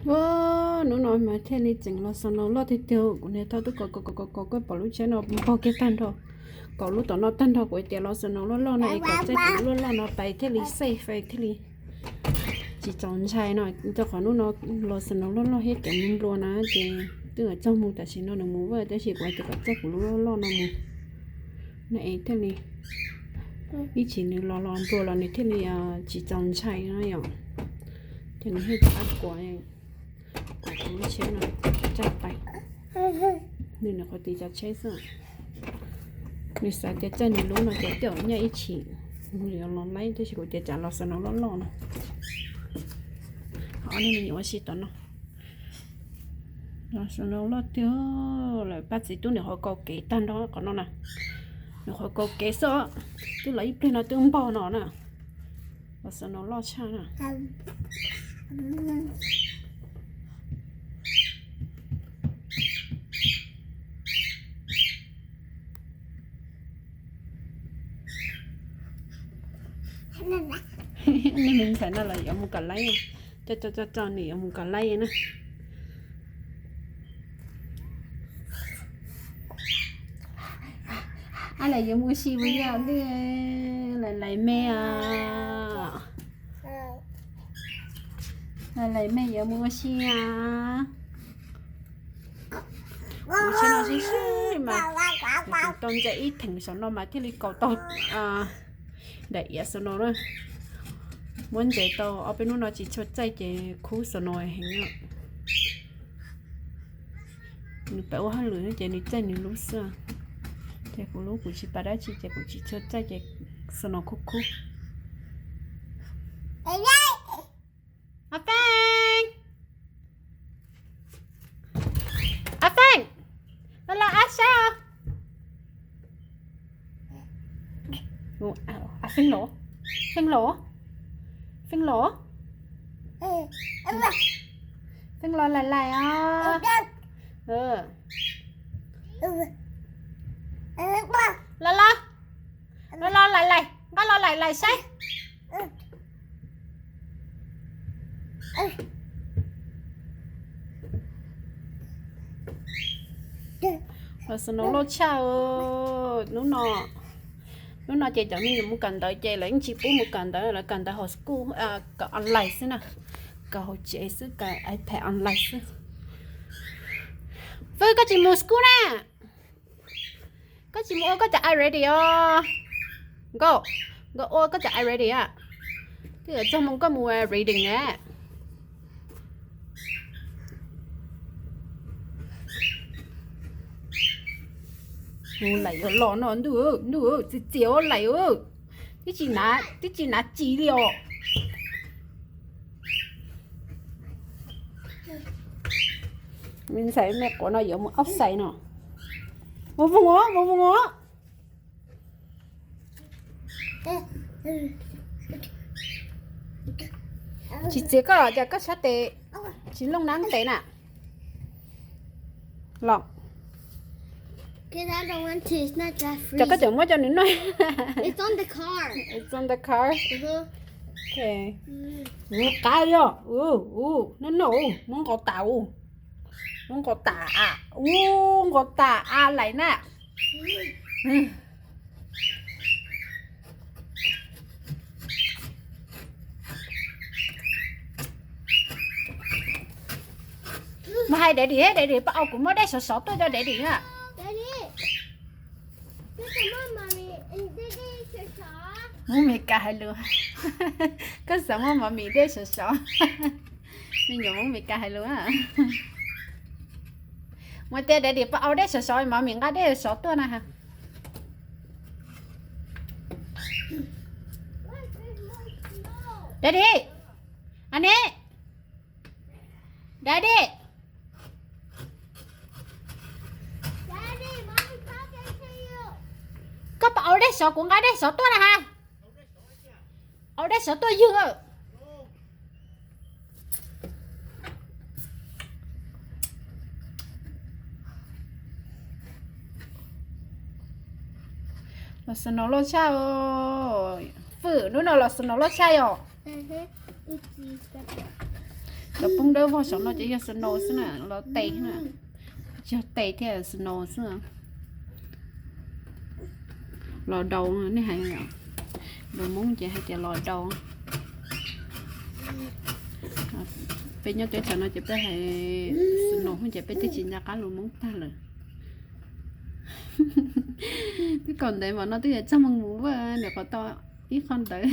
Hnub no mas thiaj li tseem los snow loj tiag tiag. Kuv niam tau twb kom kom kom kom kom koj pom lub tsheb no npog kiag tag nrho, kom lub tom no tag nrho. Kuv tias los snow loj loj no es kom txaij kuv lub loj loj no pais thiaj li safe, thiaj li tsis txaus ntshai no. Rau qhov hnub no los snow loj loj thiab cov mus nplua na ces twb txog mus, tam sim no nws mus vaj, tab sis kuv hais tias kom txaij kuv lub loj loj no mus, no es thiaj li ib chim nws los los nplua los nws thiaj li tsis txaus ntshai no yom. Ces nws thiaj txav kuv, kom kuv lub tsheb no txaij pais. Nws nws qhov tis cov tsheb xwb. Nws xav tias txaij nws lub no ces tej zaum nyaj ib chim nws yuav los laib, tab sis kuv tias tsam los snow loj loj no. Ob niag me nyuam ua si tom no. Los snow loj tiag lawm, pab txiv tub nws qhov kaus kev tag nrho qhov no na. Nws qhov kaus kev xwb, twb los ib pliag no twb npog no na. Los snow loj tshaj na. Nej me ntxhais no los yuav mus kom laib, tso tso tso tso nws yuav mus kom laib na. Ab, lawv yuav mus ua si puas yog? Lawv lais me os. Lawv lais me yuav mus ua si os. Mus tsheb no sib sib mas, tau ntsa ib theem saum no mas thiaj li kaus tau daim iav saum no na. Muab ntses tau ob peb hnub no tsis tshua txaij ces khub saum no heev. Nws pab ua hauj lwm ces nws txaij nws lub xwb. Ces kuv lub kuv tsis pab dab tsi ces kuv tsis tshua txaij ces saum no khub khub. A Feej, a Feej, los los ab sab. A Feej los, Feej los, Feej los, Feej los lais lais os. Los los, los los lais lais, nqa los lais lais saib. Los snow loj tshaj. Hnub no, hnub no ces cov me nyuam mus kawm ntawv ces lawv yeej tsis pub mus kawm ntawv, lawv kawm ntawv hauv school, kawm online xwb na, kawm hauv tsev xwb, kawm iPad online xwb. Fwj, koj tsis mus school na? Koj tsis mus ua koj cov iReady os? Nkauj, nkauj ua koj cov iReady a. Twb yuav txog moo koj mus reading na. Mus lais yuav los no ntuj, ntuj, txias txias ua lais. Twb tsis, twb tsis hnav ris li os. Me ntxhais me quav no yuav mus outside no. Mus voog os, mus voog os. Tsis txiav koj los cas koj sab tes tsis looj nab ntev na. Los, cas koj tseem muab cov nws noj. It's on the car. Ua qab yog, ua, ua, no no, muab nqos tas, ua, muab nqos tas, ua, nqos tas a lais na. Mas hais Daddy, Daddy pab au kuv muab dej sov sov tuaj rau Daddy na. Hmoob Meskas hais lus, koj xav muab Mommy dej sov sov. Me nyuam Hmoob Meskas hais lus. Mus tias Daddy pab au dej sov sov, Mommy nqa dej sov sov tuaj na. Daddy, Annie, Daddy, koj pab au dej sov, kuv nqa dej sov tuaj na ha. Au dej sov tuaj ywg. Los snow loj tshaj. Fwj, hnub no los snow loj tshaj yom. Mus, Cov poob dawb vog saum no ces yog snow xwb na, los tes na. Tsis yog tes thiab, snow xwb. Los daus, nej hais, lus Hmoob ces hais tias los daus. Peb nyob teb chaws no ces peb hais snow ces peb twb tsis nco qab lus Hmoob tag lawm. Twb kom ntev mas no twb yuav txog moo mus vaj niam qhov tau ib qho ntawd.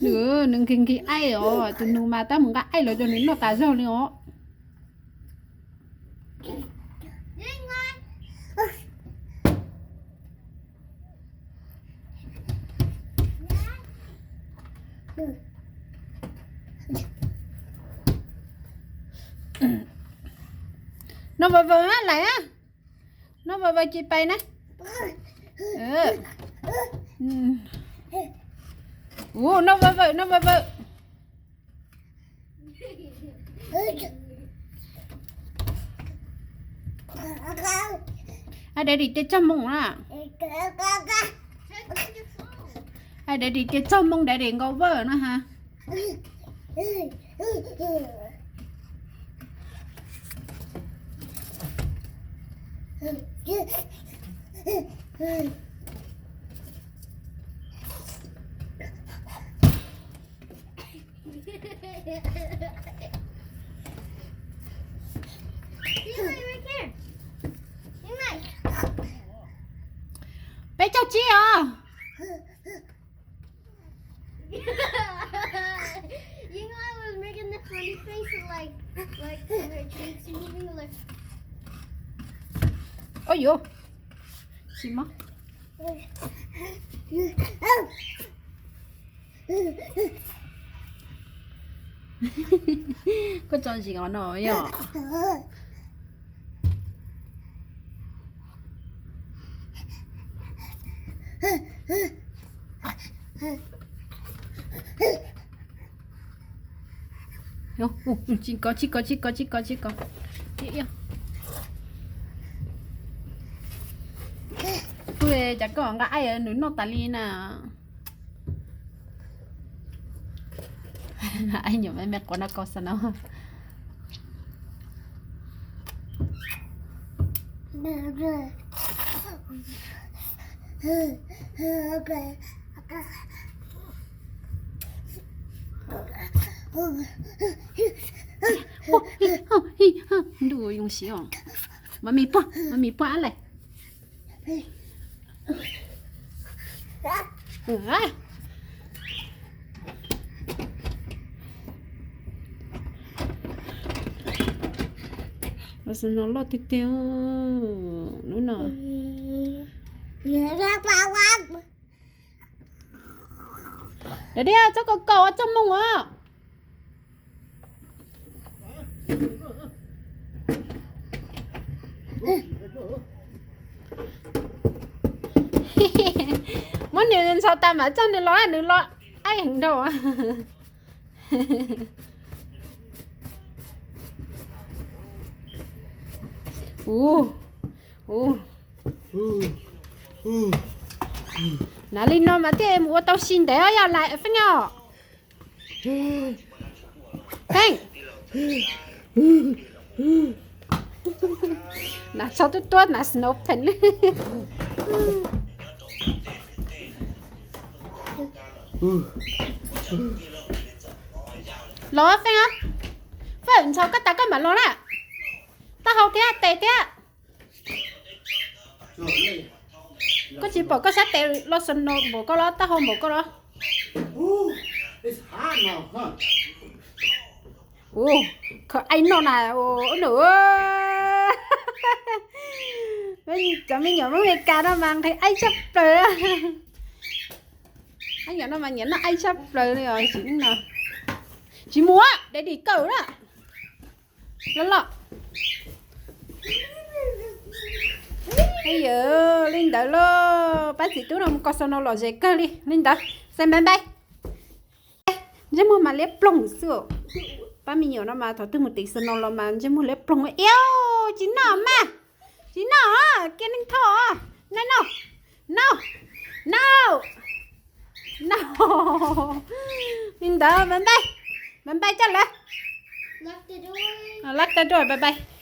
Nws, nws nkig nkig aib os, tus nus mas tab mus nqa aib los rau nws noj tas zog li os. Noj vawm vawm na lais na. Noj vawm vawm ces pais na. Ua, noj vawm vawm, noj vawm vawm. Ai, daddy tes txog moo na. Ai, daddy tes txog moo, daddy nkaus vawm no ha. Peb caug tsib os. You know, I was making the funny face of, like, like, my cheeks moving, like. Oj yuav, tsis mob. Koj tso zis os no yog. Tsis kov, tsis kov, tsis kov, tsis kov, tsis kov. Ua cas koj nqa aib nws noj tas li na. Aib nyuam me me quav no koj xav no. Ntuj, yoo siab os. Mami puag, mami puag ab lais. Ua xwb no loj tiag tiag lub no. Daddy, txhob kaus kaus, txhob moog os. Muab nws ntxhov tas mam coj nws los, nws los aib heev dhau. Ua, ua. Hnav li no mas thiaj mus ua tau si ntev os yog lais Feej os. Feej. Hnav tsho tuab tuab, hnav snow pants. Los Feej os. Feej, ntxhov koj tas koj mam los na. Taub hau thiab tes thiab. Koj tsis pom koj sab tes los snow npaum koj los, taub hau npaum koj los. Ua, khaws aib noj na, ua nws. Cov me nyuam Hmoob Amelikas no mas nqhis aib tshaj plaws. Aib nyuam no mas nyiam noj aib tshaj plaws li os. Tsis mus, daddy kawm na. Los los. Yog li ntawd lauj, pab txiv tub no mus kos snow los ze kawg li. Li ntawd, say bye bye. Ntsej muag mas liab ploog xwb. Pab me nyuam no mas thaum twg mus tim snow los mas ntsej muag liab ploog. Iu, tsis noj mas, tsis noj, kiag neeg thoj. No, no, no, no. No, li ntawd bye bye. Bye bye coj lawv. Lock the door, bye bye.